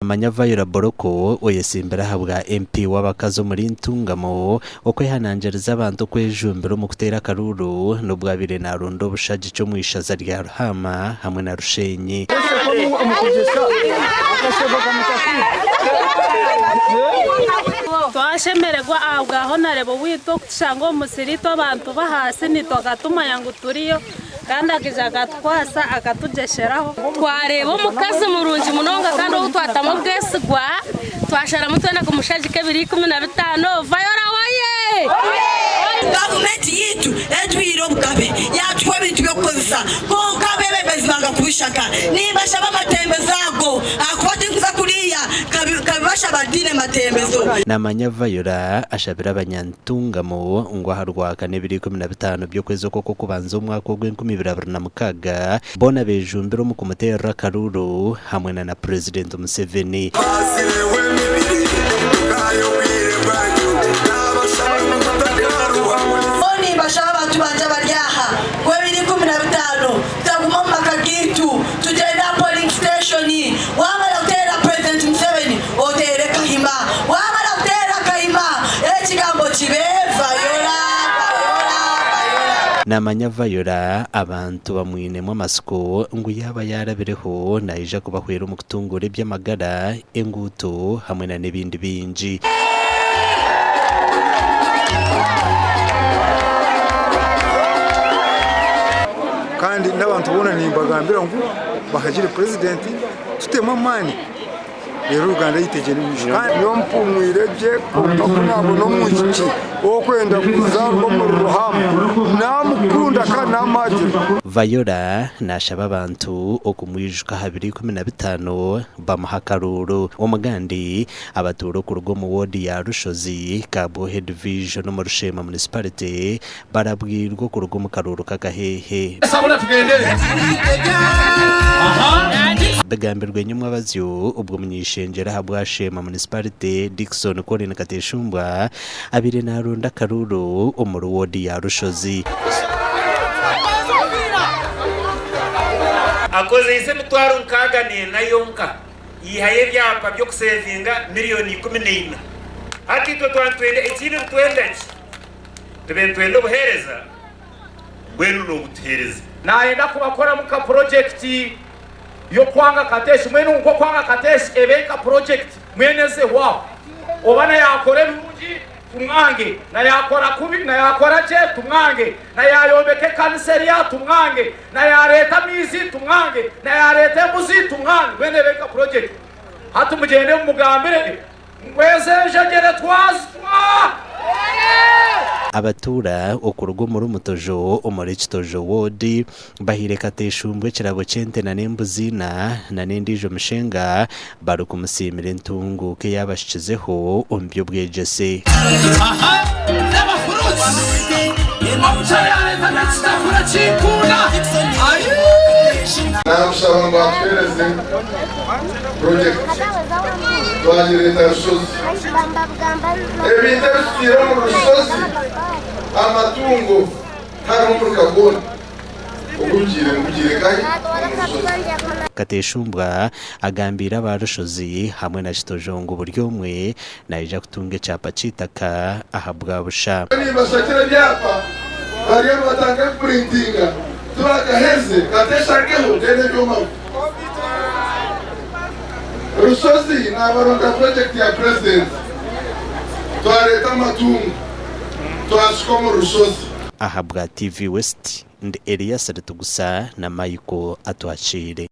Manya Viola Boroko oyetsimbire ahabwa MP w'abakazi omuri Ntungamo okwehanangiriza abantu okwejumbira omu kuteera akaruuru n'obu abaire naronda obushagiki omu ishaza rya Ruhaama hamwe na Rushenyi. Twashemererwa ahabwa Honarebo waitu okutushanga omu musiri itwe abantu b'ahaasi naitwe akatumanya ngu turiyo. Kandi akaija akatukwasa akatugyesheraho. Twareeba omukazi murungi munonga kandi ou twatamu obwesigwa, twasharamu twena kumushagika ebiro 15. Vayora oye! Gavumenti yaitu etwihire obugabe, yaatuha ebintu by'okukozesa kwonka abeebembezi banga kubishaka. Nimbashaba amatembezo ago ahakuba tinkuza kuriya nkabibashaba ntaine matembezo. Naamanya Vayora ashabire abanyantungamo ngu aha Rwakana ebiro 15 by'okwezi oku okw'okubanza omwaka ogw'enkumi ibiri 26, boona beejumbire omu kumuteerera akaruuru hamwe na na Purezidenti Museveni. Nimbashaba abantu bangye abari aha ngu ebiro 15 tutaguma omu maka gaitu tugyende aha polling station. Wamara kuteerera Purezidenti Museveni oteere Kahima. Wamara kuteera Kahima ekigambo kibe Vayora, Vayora, Vayora. Naamanya Vayora abantu bamwinemu amatsiko ngu yaaba yaarabireho naija kubahwera omu kutunguura eby'amagara, enguuto hamwe na n'ebindi bingi. Kandi n'abantu boona nimbagambira ngu bahagire purezidenti tutemu amaani reero Uganda yaitu egyende omu maisho. Kandi nyowe mpumwire gye kwonka ku naabona omwishiki ow'okwenda kuzaarwa omuri Ruhama naamukunda kandi naamuhagira. Viola naashaba abantu okumwijuka aha biro 15 bamuhe akaruuru. Omugandi abatuura okuruga omu woodi ya Rushozi, Kabwohe Division omu Rusheema Municipality barabwirwe okuruga omu karuuru k'akaheehe. Bigambirwe nyomwabazyo obwo omuny'eishengyero ahabwa Sheema Municipality, Dickson Colin Kateshumbwa abaire naronda akaruuru omuri woodi ya Rushozi. Akozeise emitwaro 64 yonka yaihayo ebyapa by'okusevinga miriyoni 14. Hati itwe twaba nitwenda ekindi nitwenda ki? Tube nitwenda obuheereza, mbwenu noobutuheereza. Nayenda kubakoramu nka purojekiti y'okwanga Katesh mbwenu nk'okwanga Katesh ebe nka purojekiti mbwenu ezehwaho oba nayakora ebirungi tumwange nayakora kubi nayakora gye tumwange nayayombeka ekanisa eriya tumwange nayareta amaizi tumwange nayareta embuzi tumwange mbwenu ebe nka purojekiti hati mugyende mumugambire Ngu ezo enjegyere twazitwa. Abatuura okuruga omuri Mutojo omuri Kitojo Ward bahaire Kateshumbwa ekirabo ky'ente na n'embuzi ina na n'endiijo mishenga barikumusiimira entunguuka ei abashikizeho omu by'obwegyese. Naamushaba ngu atuheereze purojekiti twagireeta Rushozi. Ebintu ebi tutaire omuri Rushozi, amatungo tihariho omuruka gwona ogurugiire ngugiire nkahi? Omu Rushozi. Kateshumbwa agambiire aba Rushozi hamwe na Kitojo ngu buri omwe naija kutunga ekyapa ky'eitaka ahabwa busha. Nibashakira ebyapa bariyo nibatandika kupurintinga tibakaherize kateshakeho then ebyoma Rushozi nabaronda project ya president twareta amatungo twashuka omu Rushozi. Ahabwa TV West, ndi Elias Ritugusa na Michael Atwakiire.